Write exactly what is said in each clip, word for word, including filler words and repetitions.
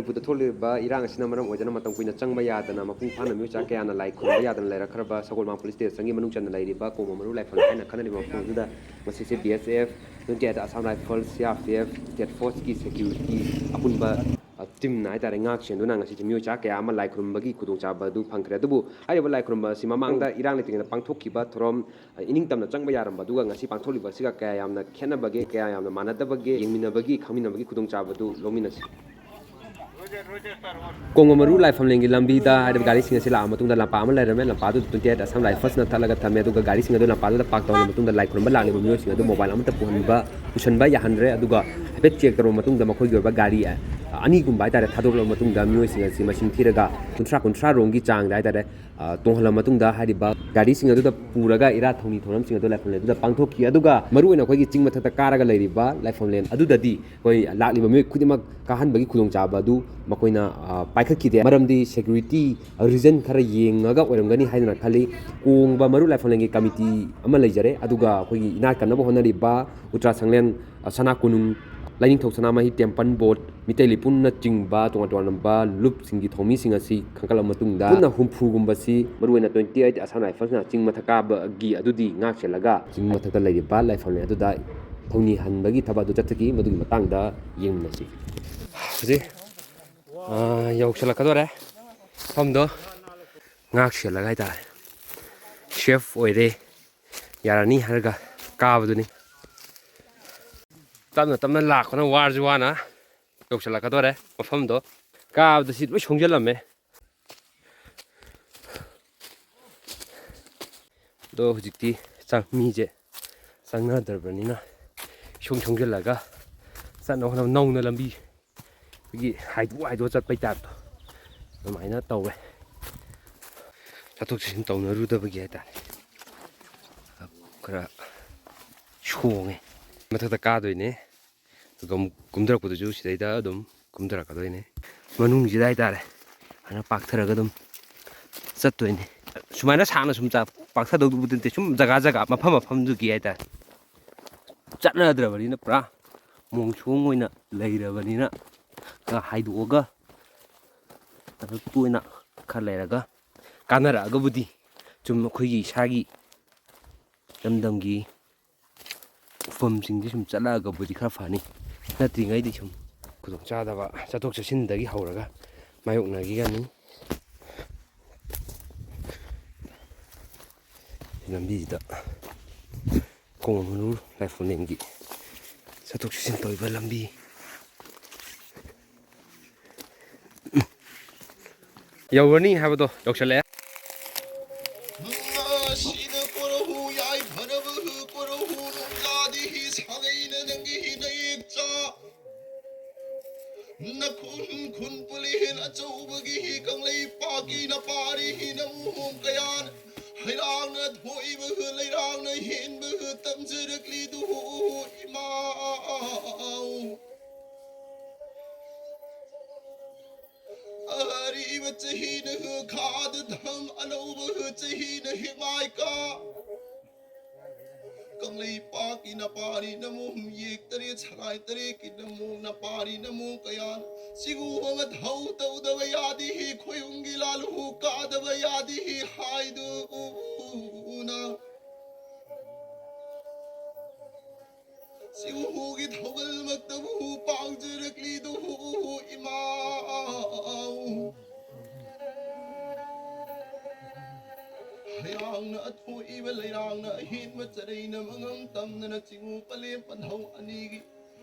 ꯃꯅꯤꯄꯨꯔꯗ ꯊꯣꯛꯂꯤꯕ ꯏꯔꯥꯡ ꯑꯁꯤꯅ ꯃꯔꯝ ꯑꯣꯏꯗꯨꯅ ꯃꯇꯝ ꯀꯨꯏꯅ ꯆꯪꯕ ꯌꯥꯗꯅ, ꯃꯄꯨꯡ ꯐꯥꯅ ꯃꯤꯑꯣꯏ ꯆꯥ ꯀꯌꯥꯅ ꯂꯥꯏ ꯈꯨꯔꯨꯝꯕ ꯌꯥꯗꯅ ꯂꯩꯔꯛꯈ꯭ꯔꯕ ꯁꯒꯣꯜꯕꯟ ꯄꯨꯂꯤꯁ ꯁ꯭ꯇꯦꯁꯟꯒꯤ ꯃꯅꯨꯡ ꯆꯟꯅ ꯂꯩꯔꯤꯕ ꯀꯣꯡꯕ ꯃꯔꯨ ꯂꯥꯏꯐꯝ ꯍꯥꯏꯅ ꯈꯪꯅꯔꯤꯕ ꯃꯐꯝ ꯑꯗꯨꯗ ꯉꯁꯤꯁꯦ B S F, twenty eight Assam rifles, C R P F, state ꯐꯣꯔꯁꯀꯤ ꯁꯦꯀ꯭ꯌꯨꯔꯤꯇꯤ ꯑꯄꯨꯟꯕ, ꯑ, ꯇꯤꯝꯅ ꯍꯥꯏꯇꯥꯔꯦ, ꯉꯥꯛ ꯁꯦꯟꯗꯨꯅ ꯉꯁꯤꯁꯦ ꯃꯤꯑꯣꯏ ꯆꯥ ꯀꯌꯥ ꯑꯃ ꯂꯥꯏ ꯈꯨꯔꯨꯝꯕꯒꯤ ꯈꯨꯗꯣꯡꯆꯥꯕ ꯑꯗꯨ ꯐꯪꯈ꯭ꯔꯦ꯫ ꯑꯗꯨꯕꯨ ꯍꯥꯏꯔꯤꯕ ꯂꯥꯏ ꯈꯨꯔꯨꯝꯕ ꯑꯁꯤ ꯃꯃꯥꯡꯗ ꯏꯔꯥꯡ ꯂꯩꯇ꯭ꯔꯤꯉꯩꯗ ꯄꯥꯡꯊꯣꯛꯈꯤꯕ ꯊꯧꯔꯝ, ꯑ, ꯏꯅꯤꯡꯇꯝꯅ ꯆꯪꯕ ꯌꯥꯔꯝꯕ ꯑꯗꯨꯒ ꯉꯁꯤ ꯄꯥꯡꯊꯣꯛꯂꯤꯕ ꯑꯁꯤꯒ ꯀꯌꯥ ꯌꯥꯝꯅ ꯈꯦꯠꯅꯕꯒꯦ, ꯀꯌꯥ ꯌꯥꯝꯅ ꯃꯥꯟꯅꯗꯕꯒꯦ, ꯌꯦꯡꯃꯤꯟꯅꯕꯒꯤ, ꯈꯪꯃꯤꯟꯅꯕꯒꯤ ꯈꯨꯗꯣꯡꯆꯥꯕ ꯑꯗꯨ ꯂꯧꯃꯤꯟꯅꯁꯤ꯫ ꯀꯣꯡꯕ ꯃꯔꯨ ꯂꯥꯏꯐꯝꯂꯦꯟꯒꯤ ꯂꯝꯕꯤꯗ ꯍꯥꯏꯔꯤꯕ ꯒꯥꯔꯤꯁꯤꯡ ꯑꯁꯤ ꯂꯥꯛꯑ ꯃꯇꯨꯡꯗ ꯂꯝꯄꯥꯛ ꯑꯃ ꯂꯩꯔꯝꯃꯦ꯫ ꯂꯝꯄꯥꯛ ꯑꯗꯨꯗ ꯇ꯭ꯋꯦꯟꯇꯤ ꯑꯦꯠ ꯑꯁꯥꯝ ꯔꯥꯏꯐꯜꯁꯅ ꯊꯠꯂꯒ ꯊꯝꯃꯦ꯫ ꯑꯗꯨꯒ ꯒꯥꯔꯤꯁꯤꯡ ꯑꯗꯨ ꯂꯝꯄꯥꯛ ꯑꯗꯨꯗ ꯄꯥꯔꯛ ꯇꯧꯔꯕ ꯃꯇꯨꯡꯗ ꯂꯥꯏ ꯈꯨꯔꯨꯝꯕ ꯂꯥꯛꯂꯤꯕ ꯃꯤꯑꯣꯏꯁꯤꯡ ꯑꯗꯨ ꯃꯣꯕꯥꯏꯜ ꯑꯃꯠꯇ ꯄꯨꯍꯟꯕ, ꯄꯨꯁꯟꯕ ꯌꯥꯍꯟꯗ꯭ꯔꯦ꯫ ꯑꯗꯨꯒ ꯍꯥꯏꯐꯦꯠ ꯆꯦꯛ ꯇꯧꯔꯕ ꯃꯇꯨꯡꯗ ꯃꯈꯣꯏꯒꯤ ꯑꯣꯏꯕ ꯒꯥꯔꯤ, ꯑ, ꯑꯅꯤꯒꯨꯝꯕ ꯍꯥꯏꯇꯥꯔꯦ, ꯊꯥꯗꯣꯔꯛꯂꯕ ꯃꯇꯨꯡꯗ ꯃꯤꯑꯣꯏꯁꯤꯡ ꯑꯁꯤ ꯃꯁꯤꯡ ꯊꯤꯔꯒ ꯀꯨꯟꯊ꯭ꯔꯥ, ꯀꯨꯟꯊ꯭ꯔꯥ ꯔꯣꯝꯒꯤ ꯆꯥꯡꯗ ꯍꯥꯏꯇꯥꯔꯦ, ꯑ, ꯇꯣꯡꯍꯜꯂꯕ ꯃꯇꯨꯡꯗ ꯍꯥꯏꯔꯤꯕ ꯒꯥꯔꯤꯁꯤꯡ ꯑꯗꯨꯗ ꯄꯨꯔꯒ ꯏꯔꯥꯠ ꯊꯧꯅꯤ ꯊꯧꯔꯝꯁꯤꯡ ꯑꯗꯨ ꯂꯥꯏꯐꯝꯂꯦꯟ ꯑꯗꯨꯗ ꯄꯥꯡꯊꯣꯛꯈꯤ꯫ ꯑꯗꯨꯒ ꯃꯔꯨꯑꯣꯏꯅ ꯑꯩꯈꯣꯏꯒꯤ ꯆꯤꯡ ꯃꯊꯛꯇ ꯀꯥꯔꯒ ꯂꯩꯔꯤꯕ ꯂꯥꯏꯐꯝꯂꯦꯟ ꯑꯗꯨꯗꯗꯤ ꯑꯩꯈꯣꯏ ꯂꯥꯛꯂꯤꯕ ꯃꯤꯑꯣꯏ ꯈꯨꯗꯤꯡꯃꯛ ꯀꯥꯍꯟꯕꯒꯤ ꯈꯨꯗꯣꯡꯆꯥꯕ ꯑꯗꯨ ꯃꯈꯣꯏꯅ, ꯑ, ꯄꯥꯏꯈꯠꯈꯤꯗꯦ꯫ ꯃꯔꯝꯗꯤ ꯁꯦꯀ꯭ꯌꯨꯔꯤꯇꯤ ꯔꯤꯖꯟ ꯈꯔ ꯌꯦꯡꯉꯒ ꯑꯣꯏꯔꯝꯒꯅꯤ ꯍꯥꯏꯗꯅ ꯈꯜꯂꯤ꯫ ꯀꯣꯡꯕ ꯃꯔꯨ ꯂꯥꯏꯐꯝꯂꯦꯟꯒꯤ ꯀꯃꯤꯇꯤ ꯑꯃ ꯂꯩꯖꯔꯦ, ꯑꯗꯨꯒ ꯑꯩꯈꯣꯏꯒꯤ ꯏꯅꯥꯠ ꯀꯟꯅꯕ ꯍꯣꯠꯅꯔꯤꯕ ꯎꯇ꯭ꯔꯥ ꯁꯪꯂꯦꯟ, ꯑ, ꯁꯅꯥ ꯀꯣꯅꯨꯡ, ꯂꯥꯏꯅꯤꯡꯊꯧ ꯁꯅꯥꯃꯍꯤ ꯇꯦꯝꯄꯜ ꯕꯣꯔꯗ, ꯃꯤꯇꯩ ꯂꯩꯄꯨꯟꯅꯆꯤꯡꯕ ꯇꯣꯉꯥꯟ ꯇꯣꯉꯥꯟꯕ ꯂꯨꯞꯁꯤꯡꯒꯤ ꯊꯧꯃꯤꯁꯤꯡ ꯑꯁꯤ ꯈꯟꯒꯠꯂꯕ ꯃꯇꯨꯡꯗ ꯄꯨꯟꯅ ꯍꯨꯝꯐꯨꯒꯨꯝꯕꯁꯤ, ꯃꯔꯨꯑꯣꯏꯅ ꯇ꯭ꯋꯦꯟꯇꯤ ꯑꯦꯠ ꯑꯁꯥꯝ ꯔꯥꯏꯐꯜꯁꯅ ꯆꯤꯡ ꯃꯊꯛ ꯀꯥꯕꯒꯤ ꯑꯗꯨꯗꯤ ꯉꯥꯛ ꯁꯦꯜꯂꯒ ꯆꯤꯡ ꯃꯊꯛꯇ ꯂꯩꯔꯤꯕ ꯂꯥꯏꯐꯝꯂꯦꯟ ꯑꯗꯨꯗ ꯊꯧꯅꯤ ꯍꯟꯕꯒꯤ ꯊꯕꯛ ꯑꯗꯨ ꯆꯠꯊꯈꯤ꯫ ꯃꯗꯨꯒꯤ ꯃꯇꯥꯡꯗ ꯌꯦꯡꯃꯤꯟꯅꯁꯤ꯫ ꯍꯧꯖꯤꯛ, ꯑ, ꯌꯧꯁꯜꯂꯛꯀꯗꯣꯔꯦ꯫ ꯃꯐꯝꯗꯣ ꯉꯥꯛ ꯁꯦꯜꯂꯒ ꯍꯥꯏꯇꯥꯔꯦ, ꯁꯦꯐ ꯑꯣꯏꯔꯦ, ꯌꯥꯔꯅꯤ ꯍꯥꯏꯔꯒ ꯀꯥꯕꯗꯨꯅꯤ꯫ ꯇꯞꯅ ꯇꯞꯅ ꯂꯥꯛꯄꯅ ꯋꯥꯔꯁꯨ ꯋꯥꯅ ꯌꯧꯁꯜꯂꯛꯀꯗꯣꯔꯦ ꯃꯐꯝꯗꯣ꯫ ꯀꯥꯕꯗ ꯁꯤ ꯂꯣꯏ ꯁꯣꯡꯖꯜꯂꯝꯃꯦ꯫ ꯑꯗꯣ ꯍꯧꯖꯤꯛꯇꯤ ꯆꯪ-, ꯃꯤꯁꯦ ꯆꯪꯅꯗ꯭ꯔꯕꯅꯤꯅ ꯏꯁꯣꯡ ꯁꯣꯡꯖꯜꯂꯒ ꯆꯠꯅꯕ ꯍꯣꯠꯅꯕ, ꯅꯧꯅ ꯂꯝꯕꯤ ꯑꯩꯈꯣꯏꯒꯤ ꯍꯥꯏꯗꯣꯛ ꯍꯥꯏꯗꯣꯛꯑ ꯆꯠꯄꯩ ꯇꯥꯏꯞꯇꯣ ꯑꯗꯨꯃꯥꯏꯅ ꯇꯧꯋꯦ꯫ ꯆꯠꯊꯣꯛ ꯆꯠꯁꯤꯟ ꯇꯧꯅꯔꯨꯗꯕꯒꯤ ꯍꯥꯏꯇꯥꯔꯦ, ꯈꯔ ꯁꯣꯡꯉꯦ꯫ ꯃꯊꯛꯇ ꯀꯥꯗꯣꯏꯅꯦ, ꯑꯗꯨꯒ ꯑꯃꯨꯛ ꯀꯨꯝꯊꯔꯛꯄꯗꯨꯁꯨ ꯁꯤꯗꯩꯗ ꯑꯗꯨꯝ ꯀꯨꯝꯊꯔꯛꯀꯗꯣꯏꯅꯦ꯫ ꯃꯅꯨꯡꯁꯤꯗ ꯍꯥꯏꯇꯥꯔꯦ, ꯑꯗꯨꯃꯥꯏꯅ ꯄꯥꯛꯊꯔꯒ ꯑꯗꯨꯝ ꯆꯠꯇꯣꯏꯅꯦ꯫ ꯁꯨꯃꯥꯏꯅ ꯁꯥꯡꯅ ꯁꯨꯝ ꯆ-, ꯄꯥꯛꯊꯗꯧꯕꯗꯤ ꯅꯠꯇꯦ, ꯁꯨꯝ ꯖꯒꯥ ꯖꯒꯥ, ꯃꯐꯝ ꯃꯐꯝꯗꯨꯒꯤ ꯍꯥꯏꯇꯥꯔꯦ꯫ ꯆꯠꯅꯗ꯭ꯔꯕꯅꯤꯅ, ꯄꯨꯔꯥ ꯃꯣꯡꯁꯣꯡ ꯑꯣꯏꯅ ꯂꯩꯔꯕꯅꯤꯅ, ꯈꯔ ꯍꯥꯏꯗꯣꯛꯑꯒ ꯑꯗꯨ ꯇꯣꯏꯅ ꯈꯔ ꯂꯩꯔꯒ ꯀꯥꯟꯅꯔꯛꯑꯒꯕꯨꯗꯤ ꯁꯨꯝ ꯑꯩꯈꯣꯏꯒꯤ ꯏꯁꯥꯒꯤ ꯂꯝꯗꯝꯒꯤ ꯃꯐꯝꯁꯤꯡꯁꯤ ꯁꯨꯝ ꯆꯠꯂꯛꯑꯒꯕꯨꯗꯤ ꯈꯔ ꯐꯅꯤ꯫ ꯅꯠꯇ꯭ꯔꯤꯉꯩꯗꯤ ꯁꯨꯝ ꯈꯨꯗꯣꯡꯆꯥꯗꯕ ꯆꯠꯊꯣꯛ ꯆꯠꯁꯤꯟꯗꯒꯤ ꯍꯧꯔꯒ ꯃꯥꯌꯣꯛꯅꯈꯤꯒꯅꯤ꯫ ꯂꯝꯕꯤꯁꯤꯗ ꯀꯣꯡꯕꯅꯨꯔ ꯂꯥꯏꯐꯝꯂꯦꯟꯒꯤ ꯆꯠꯊꯣꯛ ꯆꯠꯁꯤꯟ ꯇꯧꯔꯤꯕ ꯂꯝꯕꯤ꯫ ꯌꯧꯔꯅꯤ ꯍꯥꯏꯕꯗꯣ ꯌꯧꯁꯜꯂꯛꯑꯦ꯫ ꯃꯁꯤꯅ ꯀꯣꯔꯧꯍꯨ ꯌꯥꯏꯐꯅꯕ ꯀꯣꯔꯧꯍꯨ ꯅꯣꯡꯖꯥꯗꯤ ꯁꯥꯒꯩꯅ ꯅꯪꯒꯤ ꯅꯌꯦꯛꯆꯥ ꯅꯈꯨꯟ ꯈꯨꯟ ꯄꯨꯂꯦꯟ ꯑꯆꯧꯕꯒꯤ ꯀꯪꯂꯩꯄꯥꯛꯀꯤ ꯅꯄꯥꯔꯤ ꯅꯃꯨꯍꯣꯡ ꯀꯌꯥꯅ ꯍꯩꯔꯥꯡꯅ ꯊꯣꯛꯏꯕ ꯂꯩꯔꯥꯡꯅ ꯍꯦꯟꯕ ꯇꯝꯖꯔꯛꯂꯤꯗꯨ ꯏꯃꯥꯎ꯫ ꯑꯔꯤꯕ ꯆꯍꯤꯅ ꯈꯥꯗ ꯙꯝ ꯑꯅꯧꯕ ꯆꯍꯤꯅ ꯍꯤꯃꯥꯏꯀꯥ꯫ ꯀꯪꯂꯩꯄꯥꯛꯀꯤ ꯅꯄꯥꯔꯤ ꯅꯃꯨꯝ ꯌꯦꯛ ꯇꯔꯦꯠ ꯁꯂꯥꯏ ꯇꯔꯦꯠꯀꯤ ꯅꯃꯨ ꯅꯄꯥꯔꯤ ꯅꯃꯨ ꯀꯌꯥꯅ ꯁꯤꯒꯨꯝꯕ ꯃꯊꯧ ꯇꯧꯗꯕ ꯌꯥꯗꯦ ꯈꯣꯌꯨꯝꯒꯤ ꯂꯥꯜꯍꯨ ꯀꯥꯗꯕ ꯌꯥꯗꯦ ꯍꯥꯏꯗꯨꯅ ꯁꯤꯒꯨꯝꯕꯒꯤ ꯊꯧꯒꯜꯃꯛꯇꯕꯨ ꯄꯥꯡꯖꯔꯛꯂꯤꯗꯨ ꯏꯃꯥꯎ꯫ ꯍꯩꯔꯥꯡꯅ ꯑꯊꯣꯛꯏꯕ ꯂꯩꯔꯥꯡꯅ ꯑꯍꯦꯟꯕ ꯆꯔꯩꯅ ꯃꯉꯝ ꯇꯝꯗꯅ ꯆꯤꯡꯉꯨ ꯄꯂꯦꯝ ꯄꯟꯊꯧ ꯑꯅꯤꯒꯤ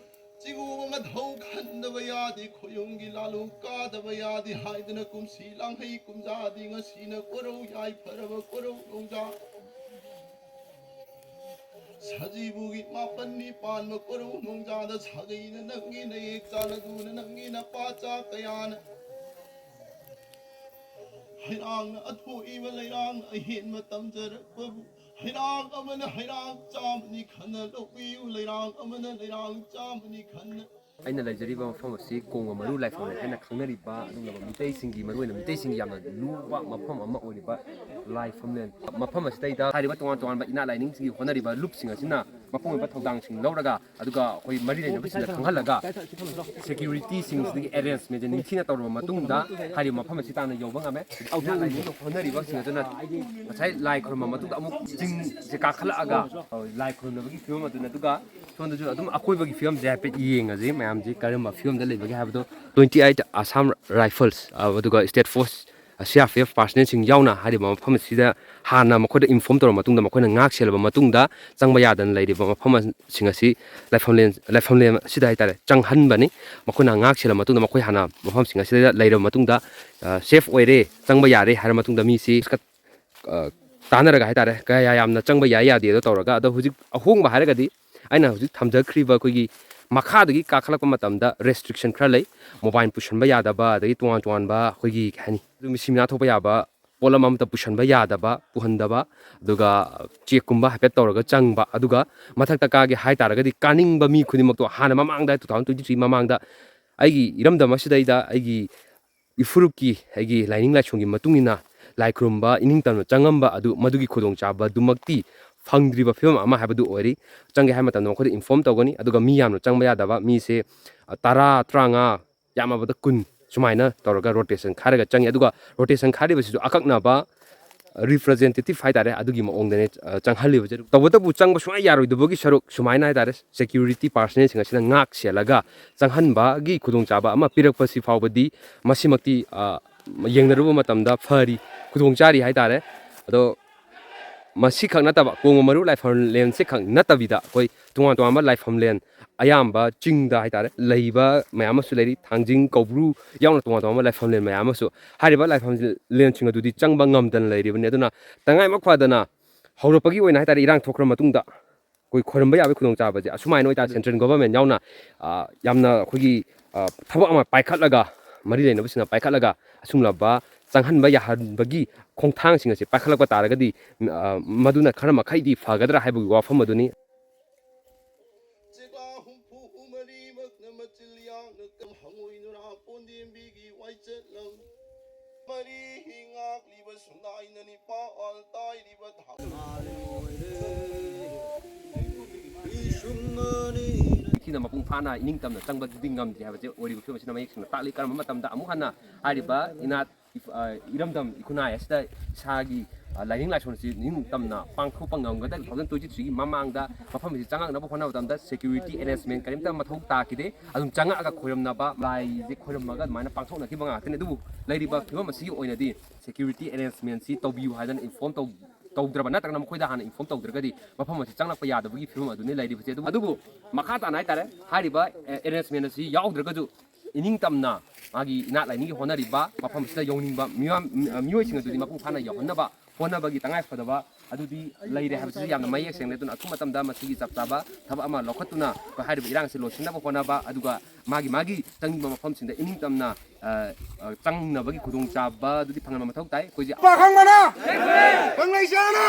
ꯆꯤꯡꯉꯨ ꯃꯊꯧ ꯈꯟꯗꯕ ꯌꯥꯗꯦ ꯈꯣꯌꯨꯝꯒꯤ ꯂꯥꯂꯨ ꯀꯥꯗꯕ ꯌꯥꯗꯦ ꯍꯥꯏꯗꯅ ꯀꯨꯝꯁꯤ ꯂꯥꯡꯍꯩ ꯀꯨꯝꯖꯥꯗꯤ ꯉꯁꯤꯅ ꯀꯣꯔꯧ ꯌꯥꯏꯐꯔꯕ ꯀꯣꯔꯧ ꯅꯣꯡꯖꯥ ꯁꯖꯤꯕꯨꯒꯤ ꯃꯥꯄꯟꯅꯤ ꯄꯥꯟꯕ ꯀꯣꯔꯧ ꯅꯣꯡꯖꯥꯗ ꯁꯥꯒꯩꯅ ꯅꯪꯒꯤ ꯅꯌꯦꯛ ꯆꯥꯅꯗꯨꯅ ꯅꯪꯒꯤ ꯅꯄꯥ ꯆꯥ ꯀꯌꯥꯅ ꯍꯩꯔꯥꯡꯅ ꯑꯊꯣꯛꯏꯕ ꯂꯩꯔꯥꯡ ꯑꯍꯦꯟꯕ ꯇꯝꯖꯔꯛꯄꯕꯨ ꯍꯩꯔꯥꯡ ꯑꯃꯅ ꯍꯩꯔꯥꯡ ꯆꯥꯝꯃꯅꯤ ꯈꯟꯅ ꯂꯧꯕꯤꯌꯨ ꯂꯩꯔꯥꯡ ꯑꯃꯅ ꯂꯩꯔꯥꯡ ꯆꯥꯝꯃꯅꯤ ꯈꯟꯅ ꯑꯩꯅ ꯂꯩꯖꯔꯤꯕ ꯃꯐꯝ ꯑꯁꯤ ꯀꯣꯡꯕ ꯃꯔꯨ ꯂꯥꯏꯐꯝꯂꯦꯟ ꯍꯥꯏꯅ ꯈꯪꯅꯔꯤꯕ, ꯑꯗꯨꯒꯨꯝꯂꯕ ꯃꯤꯇꯩꯁꯤꯡꯒꯤ, ꯃꯔꯨꯑꯣꯏꯅ ꯃꯤꯇꯩꯁꯤꯡꯒꯤ ꯌꯥꯝꯅ ꯂꯨꯕ ꯃꯐꯝ ꯑꯃ ꯑꯣꯏꯔꯤꯕ ꯂꯥꯏꯐꯝꯂꯦꯟ꯫ ꯃꯐꯝ ꯑꯁꯤꯗꯩꯗ ꯍꯥꯏꯔꯤꯕ ꯇꯣꯉꯥꯟ ꯇꯣꯉꯥꯟꯕ ꯏꯅꯥꯠ ꯂꯥꯏꯅꯤꯡꯁꯤꯡꯒꯤ ꯍꯣꯠꯅꯔꯤꯕ ꯂꯨꯞꯁꯤꯡ ꯑꯁꯤꯅ ꯃꯄꯨꯡ ꯑꯣꯏꯕ ꯊꯧꯗꯥꯡꯁꯤꯡ ꯂꯧꯔꯒ, ꯑꯗꯨꯒ ꯑꯩꯈꯣꯏ ꯃꯔꯤ ꯂꯩꯅꯕꯁꯤꯡꯗ ꯈꯪꯍꯜꯂꯒ, ꯁꯦꯀ꯭ꯌꯨꯔꯤꯇꯤꯁꯤꯡꯁꯤꯗꯒꯤ ꯑꯦꯔꯦꯟꯖꯃꯦꯟꯁꯦ ꯅꯤꯡꯊꯤꯅ ꯇꯧꯔꯕ ꯃꯇꯨꯡꯗ ꯍꯥꯏꯔꯤꯕ ꯃꯐꯝ ꯑꯁꯤ ꯇꯥꯟꯅ ꯌꯧꯕ ꯉꯝꯃꯦ꯫ ꯏꯅꯥꯠ ꯂꯥꯏꯅꯤꯡꯒꯤ ꯍꯣꯠꯅꯔꯤꯕꯁꯤꯡ ꯑꯗꯨꯅ ꯉꯁꯥꯏ ꯂꯥꯏ ꯈꯨꯔꯨꯝꯕ ꯃꯇꯨꯡꯗ ꯑꯃꯨꯛ ꯆꯤꯡꯁꯦ ꯀꯥꯈꯠꯂꯛꯑꯒ, ꯑ, ꯂꯥꯏ ꯈꯨꯔꯨꯝꯅꯕꯒꯤ ꯐꯤꯕꯝ ꯑꯗꯨꯅ, ꯑꯗꯨꯒ ꯁꯣꯝꯗꯁꯨ ꯑꯗꯨꯝ ꯑꯀꯣꯏꯕꯒꯤ ꯐꯤꯕꯝꯁꯦ ꯍꯥꯏꯐꯦꯠ ꯌꯦꯡꯉꯁꯤ ꯃꯌꯥꯝꯁꯦ ꯀꯔꯝꯕ ꯐꯤꯕꯝꯗ ꯂꯩꯕꯒꯦ ꯍꯥꯏꯕꯗꯣ꯫ Twenty eight Assam Rifles, ꯑ, ꯑꯗꯨꯒ State Force, ꯑ, C R P F personnelꯁꯤꯡ ꯌꯥꯎꯅ ꯍꯥꯏꯔꯤꯕ ꯃꯐꯝ ꯑꯁꯤꯗ ꯍꯥꯟꯅ ꯃꯈꯣꯏꯗ ꯏꯟꯐꯣꯔꯝ ꯇꯧꯔꯕ ꯃꯇꯨꯡꯗ, ꯃꯈꯣꯏꯅ ꯉꯥꯛ ꯁꯦꯜꯂꯕ ꯃꯇꯨꯡꯗ, ꯆꯪꯕ ꯌꯥꯗꯅ ꯂꯩꯔꯤꯕ ꯃꯐꯝꯁꯤꯡ ꯑꯁꯤ ꯂꯥꯏꯐꯝꯂꯦꯟ, ꯂꯥꯏꯐꯝꯂꯦꯟ ꯑꯁꯤꯗ ꯍꯥꯏꯇꯥꯔꯦ, ꯆꯪꯍꯟꯕꯅꯤ꯫ ꯃꯈꯣꯏꯅ ꯉꯥꯛ ꯁꯦꯜꯂꯕ ꯃꯇꯨꯡꯗ, ꯃꯈꯣꯏ ꯍꯥꯟꯅ ꯃꯐꯝꯁꯤꯡ ꯑꯁꯤꯗ ꯂꯩꯔꯕ ꯃꯇꯨꯡꯗ, ꯑ, ꯁꯦꯐ ꯑꯣꯏꯔꯦ, ꯆꯪꯕ ꯌꯥꯔꯦ ꯍꯥꯏꯔ ꯃꯇꯨꯡꯗ ꯃꯤꯁꯤ ꯑ, ꯇꯥꯟꯅꯔꯒ ꯍꯥꯏꯇꯥꯔꯦ, ꯀꯌꯥ ꯌꯥꯝꯅ ꯆꯪꯕ ꯌꯥꯏ ꯌꯥꯗꯦꯗꯣ ꯇꯧꯔꯒ꯫ ꯑꯗꯣ ꯍꯧꯖꯤꯛ ꯑꯍꯣꯡꯕ ꯍꯥꯏꯔꯒꯗꯤ ꯑꯩꯅ ꯍꯧꯖꯤꯛ ꯊꯝꯖꯈ꯭ꯔꯤꯕ ꯑꯩꯈꯣꯏꯒꯤ ꯃꯈꯥꯗꯒꯤ ꯀꯥꯈꯠꯂꯛꯄ ꯃꯇꯝꯗ ꯔꯦꯁꯇ꯭ꯔꯤꯛꯁꯟ ꯈꯔ ꯂꯩ꯫ ꯃꯣꯕꯥꯏꯜ ꯄꯨꯁꯟꯕ ꯌꯥꯗꯕ, ꯑꯗꯒꯤ ꯇꯣꯉꯥꯟ ꯇꯣꯉꯥꯟꯕ ꯑꯩꯈꯣꯏꯒꯤ, ꯀꯩ ꯍꯥꯏꯅꯤ, ꯃꯤꯁꯤ ꯃꯤꯅꯥ ꯊꯣꯛꯄ ꯌꯥꯕ ꯄꯣꯠꯂꯝ ꯑꯃꯠꯇ ꯄꯨꯁꯟꯕ ꯌꯥꯗꯕ, ꯄꯨꯍꯟꯗꯕ, ꯑꯗꯨꯒ ꯆꯦꯛꯀꯨꯝꯕ ꯍꯥꯏꯐꯦꯠ ꯇꯧꯔꯒ ꯆꯪꯕ꯫ ꯑꯗꯨꯒ ꯃꯊꯛꯇ ꯀꯥꯒꯦ ꯍꯥꯏ ꯇꯥꯔꯒꯗꯤ ꯀꯥꯅꯤꯡꯕ ꯃꯤ ꯈꯨꯗꯤꯡꯃꯛꯇꯣ ꯍꯥꯟꯅ ꯃꯃꯥꯡꯗ, two thousand twenty three ꯃꯃꯥꯡꯗ ꯑꯩꯒꯤ ꯏꯔꯝꯗꯝ ꯑꯁꯤꯗꯩꯗ ꯑꯩꯒꯤ ꯏꯐꯨꯔꯨꯞꯀꯤ, ꯑꯩꯒꯤ ꯂꯥꯏꯅꯤꯡ ꯂꯥꯏꯁꯣꯟꯒꯤ ꯃꯇꯨꯡ ꯏꯟꯅ ꯂꯥꯏ ꯈꯨꯔꯨꯝꯕ, ꯏꯅꯤꯡ ꯇꯝꯅ ꯆꯪꯉꯝꯕ ꯑꯗꯨ, ꯃꯗꯨꯒꯤ ꯈꯨꯗꯣꯡꯆꯥꯕꯗꯨꯃꯛꯇꯤ ꯐꯪꯗ꯭ꯔꯤꯕ ꯐꯤꯕꯝ ꯑꯃ ꯍꯥꯏꯕꯗꯨ ꯑꯣꯏꯔꯤ꯫ ꯆꯪꯒꯦ ꯍꯥꯏꯕ ꯃꯇꯝꯗ ꯃꯈꯣꯏꯗ ꯏꯟꯐꯣꯔꯝ ꯇꯧꯒꯅꯤ, ꯑꯗꯨꯒ ꯃꯤ ꯌꯥꯝꯅ ꯆꯪꯕ ꯌꯥꯗꯕ, ꯃꯤꯁꯦ, ꯑ, ꯇꯔꯥ, ꯇꯔꯥꯃꯉꯥ, ꯌꯥꯝꯃꯕꯗ ꯀꯨꯟ ꯁꯨꯃꯥꯏꯅ ꯇꯧꯔꯒ ꯔꯣꯇꯦꯁꯟ ꯈꯥꯏꯔꯒ ꯆꯪꯉꯤ꯫ ꯑꯗꯨꯒ ꯔꯣꯇꯦꯁꯟ ꯈꯥꯏꯔꯤꯕꯁꯤꯁꯨ ꯑꯀꯛꯅꯕ ꯔꯤꯄ꯭ꯔꯖꯦꯟꯇꯦꯇꯤꯚ ꯍꯥꯏꯇꯥꯔꯦ, ꯑꯗꯨꯒꯤ ꯃꯑꯣꯡꯗꯅꯦ, ꯑ, ꯆꯪꯍꯜꯂꯤꯕꯁꯦ꯫ ꯇꯧꯕꯇꯕꯨ ꯆꯪꯕ ꯁꯨꯡꯌꯥ ꯌꯥꯔꯣꯏꯗꯕꯒꯤ ꯁꯔꯨꯛ ꯁꯨꯃꯥꯏꯅ ꯍꯥꯏꯇꯥꯔꯦ, ꯁꯦꯀ꯭ꯌꯨꯔꯤꯇꯤ ꯄꯥꯔꯁꯅꯦꯜꯁꯤꯡ ꯑꯁꯤꯅ ꯉꯥꯛ ꯁꯦꯜꯂꯒ ꯆꯪꯍꯟꯕꯒꯤ ꯈꯨꯗꯣꯡꯆꯥꯕ ꯑꯃ ꯄꯤꯔꯛꯄꯁꯤ ꯐꯥꯎꯕꯗꯤ ꯃꯁꯤꯃꯛꯇꯤ, ꯑ, ꯌꯦꯡꯅꯔꯨꯕ ꯃꯇꯝꯗ ꯐꯔꯤ, ꯈꯨꯗꯣꯡ ꯆꯥꯔꯤ ꯍꯥꯏꯇꯥꯔꯦ꯫ ꯑꯗꯣ ꯃꯁꯤꯈꯛ ꯅꯠꯇꯕ, ꯀꯣꯡꯕ ꯃꯔꯨ ꯂꯥꯏꯐꯝꯂꯦꯟꯁꯤꯈꯛ ꯅꯠꯇꯕꯤꯗ ꯑꯩꯈꯣꯏ ꯇꯣꯉꯥꯟ ꯇꯣꯉꯥꯟꯕ ꯂꯥꯏꯐꯝꯂꯦꯟ ꯑꯌꯥꯝꯕ ꯆꯤꯡꯗ ꯍꯥꯏꯇꯥꯔꯦ ꯂꯩꯕ ꯃꯌꯥꯝ ꯑꯃꯁꯨ ꯂꯩꯔꯤ꯫ ꯊꯥꯡꯖꯤꯡ, ꯀꯧꯕ꯭ꯔꯨ ꯌꯥꯎꯅ ꯇꯣꯉꯥꯟ ꯇꯣꯉꯥꯟꯕ ꯂꯥꯏꯐꯝꯂꯦꯟ ꯃꯌꯥꯝ ꯑꯃꯁꯨ꯫ ꯍꯥꯏꯔꯤꯕ ꯂꯥꯏꯐꯝꯂꯦꯟꯁꯤꯡ ꯑꯗꯨꯗꯤ ꯆꯪꯕ ꯉꯝꯗꯅ ꯂꯩꯔꯤꯕꯅꯤ꯫ ꯑꯗꯨꯅ ꯇꯉꯥꯏꯃꯛ ꯐꯗꯅ ꯍꯧꯔꯛꯄꯒꯤ ꯑꯣꯏꯅ ꯍꯥꯏꯇꯥꯔꯦ, ꯏꯔꯥꯡ ꯊꯣꯛꯈ꯭ꯔ ꯃꯇꯨꯡꯗ ꯑꯩꯈꯣꯏ ꯈꯣꯏꯔꯝꯕ ꯌꯥꯕꯒꯤ ꯈꯨꯗꯣꯡꯆꯥꯕꯁꯦ ꯑꯁꯨꯃꯥꯏꯅ ꯑꯣꯏꯇꯥꯔꯦ, ꯁꯦꯟꯇ꯭ꯔꯦꯜ ꯒꯣꯚꯔꯟꯃꯦꯟ ꯌꯥꯎꯅ, ꯑ, ꯌꯥꯝꯅ ꯑꯩꯈꯣꯏꯒꯤ, ꯑ, ꯊꯕꯛ ꯑꯃ ꯄꯥꯏꯈꯠꯂꯒ, ꯃꯔꯤ ꯂꯩꯅꯕꯁꯤꯡꯅ ꯄꯥꯏꯈꯠꯂꯒ ꯑꯁꯨꯝꯂꯕ ꯆꯪꯍꯟꯕ ꯌꯥꯍꯟꯕꯒꯤ ꯈꯣꯡꯊꯥꯡꯁꯤꯡ ꯑꯁꯤ ꯄꯥꯏꯈꯠꯂꯛꯄ ꯇꯥꯔꯒꯗꯤ, ꯑ, ꯃꯗꯨꯅ ꯈꯔ ꯃꯈꯩꯗꯤ ꯐꯒꯗ꯭ꯔꯥ ꯍꯥꯏꯕꯒꯤ ꯋꯥꯐꯝ ꯑꯗꯨꯅꯤ꯫ ꯆꯦꯒꯥ ꯍꯨꯝꯐꯨ ꯃꯔꯤꯃꯛꯅ ꯊꯤꯅ ꯃꯄꯨꯡ ꯐꯥꯅ ꯏꯅꯤꯡꯇꯝꯅ ꯆꯪꯕꯗꯨꯗꯤ ꯉꯝꯗ꯭ꯔꯤ ꯍꯥꯏꯕꯁꯦ ꯑꯣꯏꯔꯤꯕ ꯐꯤꯕꯝ ꯑꯁꯤꯅ ꯃꯌꯦꯛ ꯁꯦꯡꯅ ꯇꯥꯛꯂꯤ꯫ ꯀꯔꯝꯕ ꯃꯇꯝꯗ ꯑꯃꯨꯛ ꯍꯟꯅ ꯍꯥꯏꯔꯤꯕ ꯏꯅꯥꯠ, ꯏꯐ-, ꯑ, ꯏꯔꯝꯗꯝ ꯏꯈꯨꯟꯅꯥꯏ ꯑꯁꯤꯗ ꯏꯁꯥꯒꯤ, ꯑ, ꯂꯥꯏꯅꯤꯡ ꯂꯥꯏꯁꯣꯟ ꯑꯁꯤ ꯅꯤꯡꯇꯝꯅ ꯄꯥꯡꯊꯣꯛꯄ ꯉꯝꯒꯗꯒꯦ? ꯇꯨ ꯊꯥꯎꯖꯟ ꯇ꯭ꯋꯦꯟꯇꯤ ꯊ꯭ꯔꯤꯒꯤ ꯃꯃꯥꯡꯗ ꯃꯐꯝ ꯑꯁꯤ ꯆꯪꯉꯛꯅꯕ ꯍꯣꯠꯅꯕ ꯃꯇꯝꯗ security arrangement ꯀꯔꯤꯝꯇ ꯃꯊꯧ ꯇꯥꯈꯤꯗꯦ꯫ ꯑꯗꯨꯝ ꯆꯪꯉꯛꯑꯒ ꯈꯣꯏꯔꯝꯅꯕ, ꯂꯥꯏꯁꯦ ꯈꯣꯏꯔꯝꯃꯒ ꯑꯗꯨꯃꯥꯏꯅ ꯄꯥꯡꯊꯣꯛꯅꯈꯤꯕ ꯉꯥꯛꯇꯅꯤ꯫ ꯑꯗꯨꯕꯨ ꯂꯩꯔꯤꯕ ꯐꯤꯕꯝ ꯑꯁꯤꯒꯤ ꯑꯣꯏꯅꯗꯤ security arrangementꯁꯤ ꯇꯧꯕꯤꯌꯨ ꯍꯥꯏꯗꯅ inform ꯇꯧ-, ꯇꯧꯗ꯭ꯔꯕ ꯅꯠꯇ꯭ꯔꯒꯅ ꯃꯈꯣꯏꯗ ꯍꯥꯟꯅ inform ꯇꯧꯗ꯭ꯔꯒꯗꯤ ꯃꯐꯝ ꯑꯁꯤ ꯆꯪꯂꯛꯄ ꯌꯥꯗꯕꯒꯤ ꯐꯤꯕꯝ ꯑꯗꯨꯅꯤ ꯂꯩꯔꯤꯕꯁꯦ꯫ ꯑꯗꯨꯕꯨ, ꯑꯗꯨꯕꯨ ꯃꯈꯥ ꯇꯥꯅ ꯍꯥꯏꯇꯥꯔꯦ, ꯍꯥꯏꯔꯤꯕ, ꯑꯦ, arrangement ꯑꯁꯤ ꯌꯥꯎꯗ꯭ꯔꯒꯁꯨ ꯏꯅꯤꯡꯇꯝꯅ ꯃꯥꯒꯤ ꯏꯅꯥꯠ ꯂꯥꯏꯅꯤꯡꯒꯤ ꯍꯣꯠꯅꯔꯤꯕ ꯃꯐꯝ ꯑꯁꯤꯗ ꯌꯧꯅꯤꯡꯕ ꯃꯤꯑꯣꯏ-, ꯃꯤꯑꯣꯏꯁꯤꯡ ꯑꯗꯨꯗꯤ ꯃꯄꯨꯡ ꯐꯥꯅ ꯌꯧꯍꯟꯅꯕ ꯍꯣꯠꯅꯕꯒꯤ ꯇꯉꯥꯏ ꯐꯗꯕ ꯑꯗꯨꯗꯤ ꯂꯩꯔꯦ ꯍꯥꯏꯕꯁꯤ ꯌꯥꯝꯅ ꯃꯌꯦꯛ ꯁꯦꯡꯅ꯫ ꯑꯗꯨꯅ ꯑꯊꯨꯕ ꯃꯇꯝꯗ ꯃꯁꯤꯒꯤ ꯆꯞ ꯆꯥꯕ ꯊꯕꯛ ꯑꯃ ꯂꯧꯈꯠꯇꯨꯅ ꯑꯩꯈꯣꯏ ꯍꯥꯏꯔꯤꯕ ꯏꯔꯥꯡ ꯑꯁꯤ ꯂꯣꯏꯁꯤꯟꯅꯕ ꯍꯣꯠꯅꯕ, ꯑꯗꯨꯒ ꯃꯥꯒꯤ, ꯃꯥꯒꯤ ꯆꯪꯅꯤꯡꯕ ꯃꯐꯝꯁꯤꯡꯗ ꯏꯅꯤꯡꯇꯝꯅ, ꯑ, ꯑ, ꯆꯪꯅꯕꯒꯤ ꯈꯨꯗꯣꯡꯆꯥꯕ ꯑꯗꯨꯗꯤ ꯐꯪꯍꯟꯕ ꯃꯊꯧ ꯇꯥꯏ꯫ ꯑꯩꯈꯣꯏꯁꯦ ꯄꯥ ꯈꯪꯕꯅ ꯀꯪꯂꯩ ꯆꯥꯅ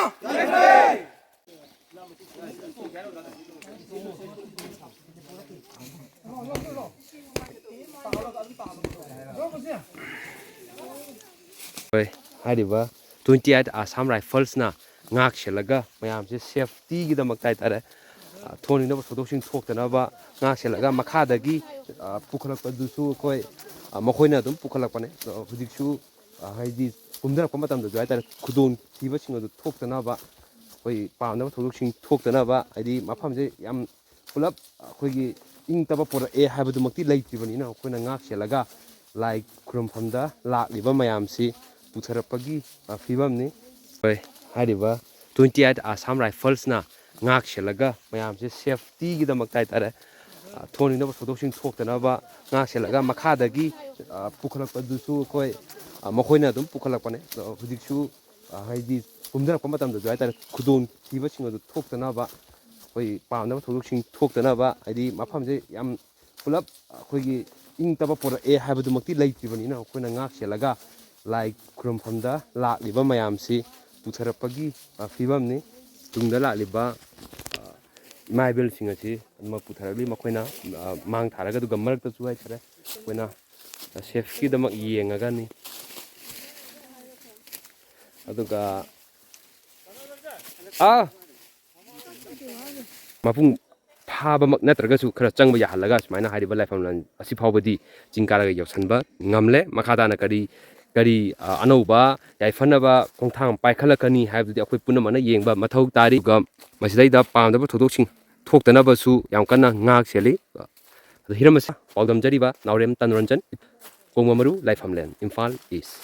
ꯍꯣꯏ, ꯍꯥꯏꯔꯤꯕ twenty eight Assam Riflesꯅ ꯉꯥꯛ ꯁꯦꯜꯂꯒ ꯃꯌꯥꯝꯁꯦ safetyꯒꯤꯗꯃꯛꯇ ꯍꯥꯏꯇꯥꯔꯦ, ꯑ, ꯊꯣꯛꯍꯟꯅꯤꯡꯗꯕ ꯊꯧꯗꯣꯛꯁꯤꯡ ꯊꯣꯛꯇꯅꯕ ꯉꯥꯛ ꯁꯦꯜꯂꯒ ꯃꯈꯥꯗꯒꯤ, ꯑ, ꯄꯨꯈꯠꯂꯛꯄꯗꯨꯁꯨ ꯑꯩꯈꯣꯏ, ꯑ, ꯃꯈꯣꯏꯅ ꯑꯗꯨꯝ ꯄꯨꯈꯠꯂꯛꯄꯅꯦ꯫ ꯑꯗꯣ ꯍꯧꯖꯤꯛꯁꯨ, ꯑ, ꯍꯥꯏꯗꯤ ꯀꯨꯝꯊꯔꯛꯄ ꯃꯇꯝꯗꯁꯨ ꯍꯥꯏꯇꯥꯔꯦ ꯈꯨꯗꯣꯡꯊꯤꯕꯁꯤꯡ ꯑꯗꯨ ꯊꯣꯛꯇꯅꯕ, ꯑꯩꯈꯣꯏ ꯄꯥꯝꯗꯕ ꯊꯧꯗꯣꯛꯁꯤꯡ ꯊꯣꯛꯇꯅꯕ, ꯍꯥꯏꯗꯤ ꯃꯐꯝꯁꯦ ꯌꯥꯝ ꯄꯨꯂꯞ ꯑꯩꯈꯣꯏꯒꯤ ꯏꯪ ꯇꯞꯄ ꯄꯨꯔꯛꯑꯦ ꯍꯥꯏꯕꯗꯨꯃꯛꯇꯤ ꯂꯩꯇ꯭ꯔꯤꯕꯅꯤꯅ ꯑꯩꯈꯣꯏꯅ ꯉꯥꯛ ꯁꯦꯜꯂꯒ ꯂꯥꯏ ꯈꯨꯔꯨꯝꯐꯝꯗ ꯂꯥꯛꯂꯤꯕ ꯃꯌꯥꯝꯁꯤ ꯄꯨꯊꯔꯛꯄꯒꯤ, ꯑ, ꯐꯤꯕꯝꯅꯤ꯫ ꯍꯣꯏ, ꯍꯥꯏꯔꯤꯕ twenty eight Assam Riflesꯅ ꯉꯥꯛ ꯁꯦꯜꯂꯒ ꯃꯌꯥꯝꯁꯦ safetyꯒꯤꯗꯃꯛꯇ ꯍꯥꯏꯇꯥꯔꯦ, ꯑ, ꯊꯣꯛꯍꯟꯅꯤꯡꯗꯕ ꯊꯧꯗꯣꯛꯁꯤꯡ ꯊꯣꯛꯇꯅꯕ ꯉꯥꯛ ꯁꯦꯜꯂꯒ ꯃꯈꯥꯗꯒꯤ, ꯑ, ꯄꯨꯈꯠꯂꯛꯄꯗꯨꯁꯨ ꯑꯩꯈꯣꯏ, ꯑ, ꯃꯈꯣꯏꯅ ꯑꯗꯨꯝ ꯄꯨꯈꯠꯂꯛꯄꯅꯦ꯫ ꯑꯗꯣ ꯍꯧꯖꯤꯛꯁꯨ, ꯑ, ꯍꯥꯏꯗꯤ ꯀꯨꯝꯊꯔꯛꯄ ꯃꯇꯝꯗꯁꯨ ꯍꯥꯏꯇꯥꯔꯦ ꯈꯨꯗꯣꯡꯊꯤꯕꯁꯤꯡ ꯑꯗꯨ ꯊꯣꯛꯇꯅꯕ, ꯑꯩꯈꯣꯏ ꯄꯥꯝꯗꯕ ꯊꯧꯗꯣꯛꯁꯤꯡ ꯊꯣꯛꯇꯅꯕ, ꯍꯥꯏꯗꯤ ꯃꯐꯝꯁꯦ ꯌꯥꯝ ꯄꯨꯂꯞ ꯑꯩꯈꯣꯏꯒꯤ ꯏꯪ ꯇꯞꯄ ꯄꯨꯔꯛꯑꯦ ꯍꯥꯏꯕꯗꯨꯃꯛꯇꯤ ꯂꯩꯇ꯭ꯔꯤꯕꯅꯤꯅ ꯑꯩꯈꯣꯏꯅ ꯉꯥꯛ ꯁꯦꯜꯂꯒ ꯂꯥꯏ ꯈꯨꯔꯨꯝꯐꯝꯗ ꯂꯥꯛꯂꯤꯕ ꯃꯌꯥꯝꯁꯤ ꯄꯨꯊꯔꯛꯄꯒꯤ, ꯑ, ꯐꯤꯕꯝꯅꯤ꯫ ꯇꯨꯡꯗ ꯂꯥꯛꯂꯤꯕ, ꯑ, ꯏꯃꯥ ꯏꯕꯦꯜꯁꯤꯡ ꯑꯁꯤ ꯑꯗꯨꯃꯛ ꯄꯨꯊꯔꯛꯂꯤ꯫ ꯃꯈꯣꯏꯅ, ꯑ, ꯃꯥꯡ ꯊꯥꯔꯒ ꯑꯗꯨꯒ ꯃꯔꯛꯇꯁꯨ ꯍꯥꯏꯇꯥꯔꯦ ꯑꯩꯈꯣꯏꯅ safetyꯒꯤꯗꯃꯛ ꯌꯦꯡꯉꯒꯅꯤ꯫ ꯑꯗꯨꯒ ꯑꯥ ꯃꯄꯨꯡ ꯐꯥꯕꯃꯛ ꯅꯠꯇ꯭ꯔꯒꯁꯨ ꯈꯔ ꯆꯪꯕ ꯌꯥꯍꯜꯂꯒ ꯁꯨꯃꯥꯏꯅ ꯍꯥꯏꯔꯤꯕ ꯂꯥꯏꯐꯝ ꯂꯝ ꯑꯁꯤ ꯐꯥꯎꯕꯗꯤ ꯆꯤꯡ ꯀꯥꯔꯒ ꯌꯧꯁꯤꯟꯕ ꯉꯝꯂꯦ꯫ ꯃꯈꯥ ꯇꯥꯅ ꯀꯔꯤ ꯀꯔꯤ ꯑ, ꯑꯅꯧꯕ ꯌꯥꯏꯐꯅꯕ ꯈꯣꯡꯊꯥꯡ ꯄꯥꯏꯈꯠꯂꯛꯀꯅꯤ ꯍꯥꯏꯕꯗꯨꯗꯤ ꯑꯩꯈꯣꯏ ꯄꯨꯝꯅꯃꯛꯅ ꯌꯦꯡꯕ ꯃꯊꯧ ꯇꯥꯔꯤ꯫ ꯑꯗꯨꯒ ꯃꯁꯤꯗꯩꯗ ꯄꯥꯝꯗꯕ ꯊꯧꯗꯣꯛꯁꯤꯡ ꯊꯣꯛꯇꯅꯕꯁꯨ ꯌꯥꯝ ꯀꯟꯅ ꯉꯥꯛ ꯁꯦꯜꯂꯤ꯫ ꯑꯗꯣ ꯍꯤꯔꯝ ꯑꯁꯤ ꯄꯥꯎꯗꯝꯖꯔꯤꯕ ꯅꯥꯎꯔꯦꯝ ꯇꯅꯨꯔꯟꯖꯟ, ꯀꯣꯡꯕ ꯃꯔꯨ, ꯂꯥꯏꯐꯝꯂꯦꯟ, ꯏꯝꯐꯥꯜ ꯏꯁ꯫